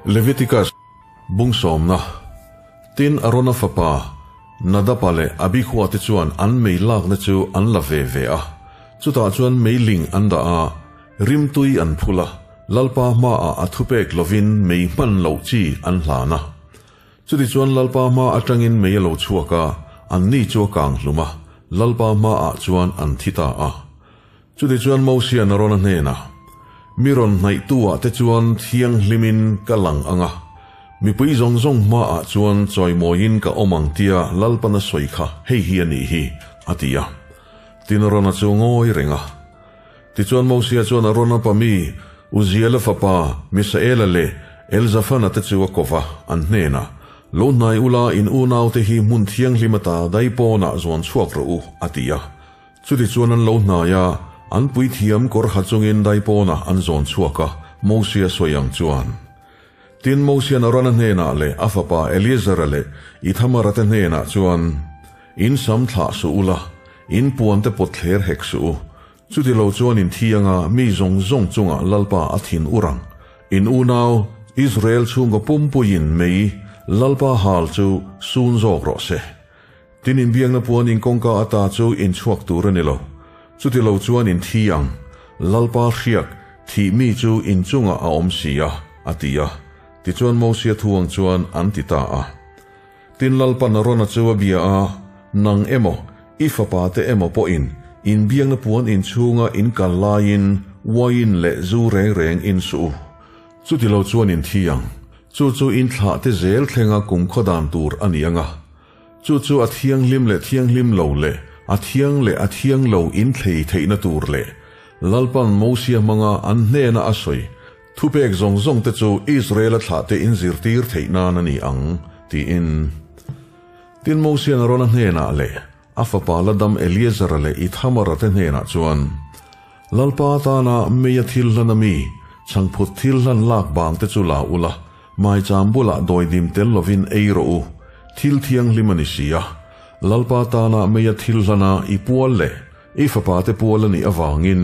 Leviticus bung sawmna. Tin, Arona fapa Nadaba leh Abihua te chuan an mei lakna chu an la ve ve a. Chutah chuan mei ling an dah a, rimtui an phul a, Lalpa hmaah a thupek lovin mei hman loh chi an hlan a. Chutichuan Lalpa hma atangin mei a lo chhuak a, anni chu a kang hlum a, Lalpa hmaah chuan an thi ta a. Chutichuan Mosia'n Arona hnenah, Mi rawn hnaihtu-ah te chuan thianghlimin ka lang ang a, mipui zawng zawng hmaah chuan chawimawiin ka awm ang tia Lalpan a sawi kha hei hi a nih hi, a ti a. Tin Arona chu ngawi reng a. Tichuan Mosia chuan Arona pa mi, Uziela fapa Misaela leh Elzafana te chu a ko va, an hnenah, Lo hnai ula in unaute hi hmun thianghlim ata daipawnah zuan chhuak rawh u, a ti a. Chutichuan an lo hnai a, an puithiam kawr ha chungin daipawnah an zawn chhuak a, Mosia sawi ang chuan. Tin, Mosia'n Arona hnenah leh a fapa Eleazara leh Ithamara te hnenah chuan, In sam thlah suh ula, in puante pawt thler hek suh u. Chutilo chuan in thi anga mi zawng zawng chungah Lalpa a thin ur ang. In unau, Israel chhungkaw pumpuiin mei Lalpa hal chu sun zawk rawh se. Tin inbiakna puan in kawngka ata chu in chhuak tur a ni lo. Chuti lo chuan in thi ang. Lalpa hriak, thih mi chu in chungah a awm si a, a ti a. Tichuan Mosia thu ang chuan an ti ta a. Tin Lalpan Arona chu a bia a, Nang emaw, i fapa te emaw pawhin inbiakna puan in chhunga in kal laiin uain leh zu reng reng in suh u. Chuti lo chuan in thi ang. Chu chu in thlah te zel thlenga kumkhaw dan tur a ni ang a. Chu chu a thianghlim leh thianghlim lo leh a thiang leh a thiang lo inthlei theihna tur leh Lalpan Mosia hmanga an hnena a sawi thupek zawng zawng te chu Israela thlahte inzirtir theih nan a ni ang, tiin. Tin, Mosia'n Arona hnenah leh a fapa la dam Eleazara leh Ithamara te hnenah chuan, Lalpa tana meia thil hlan a mi, chhangphut thil hlan lak bang te chu la ula, Maicham bulah dawidim tel lovin ei rawh u, thil thianghlim a ni si a. Lalpa tana meia thil hlana i pual leh i fapate pual a nih avangin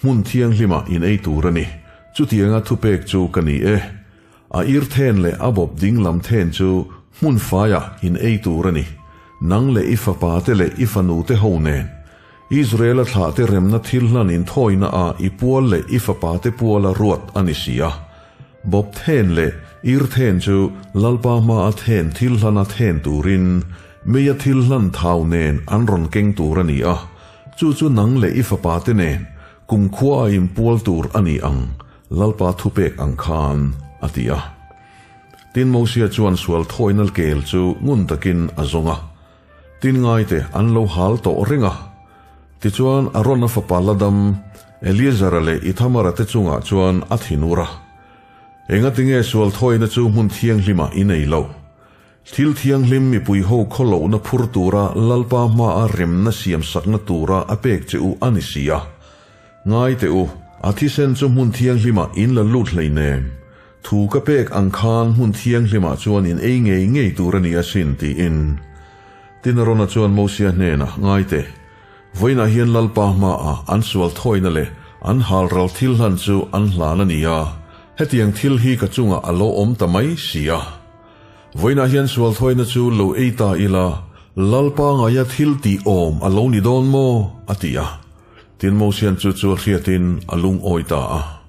hmun thianghlimah in ei tur a ni. Chutianga thupek chu ka ni e. A ir then leh a bawp ding lam then chu hmun faiah in ei tur a ni. Nang leh i fapate leh i fanute ho nen. Israela thlahte remna thil hlan inthawina ah i pual leh i fapate puala ruat a ni si a. Bawp then leh ir then chu Lalpa hmaa then thil hlana then turin meia thil hlan thau nen an rawn keng tur a ni a, chu chu nang leh i fapate nen kumkhua a inpual tur a ni ang, Lalpa thupek ang khan, a ti a. Tin, Mosia chuan sual thawina kel chu ngun takin a zawng a. Tin ngaite an lo hal tawh reng a. Tichuan Arona fapa Ladam, Eleazara leh Ithamara te chungah chuan a thinur a. Engatinge sual thawina chu hmun thianghlimah i nei lo? Thil thianghlim mipui ho khawlohna phur tura Lalpa hmaa remna siamsakna tura a pek che u a ni si a. Ngai teh u, a thisen chu hmun thianghlimah in la lut hleinem. Thu ka pek ang khan hmun thianghlimah chuan in ei ngei ngei tur a ni asin, tiin. Tin Arona chuan Mosia hnenah, Ngai teh, vawiinah hian Lalpa hmaah an sual thawina leh an halral thil hlan chu an hlan a ni a, hetiang thil hi ka chungah a lo awm ta mai si a. Vawiinah hian sual thawina chu lo ei ta ila, Lalpa ngaia thil tih awm a lo ni dawn maw? a ti a. Tin Mosian chu chu a hriatin a lungawi ta a.